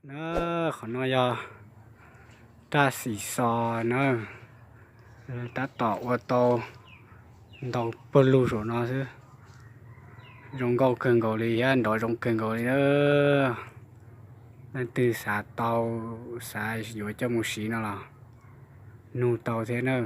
Na, qhov no yog raj xim xos na, tab tom ua tau ntau pawg lug saum no xwb. Zoo nkauj kawg nkaus li thiab nrov zoo kawg nkaus li na. Leej twg xav tau, xav yuav coj mus siv no los nug tau thiab na.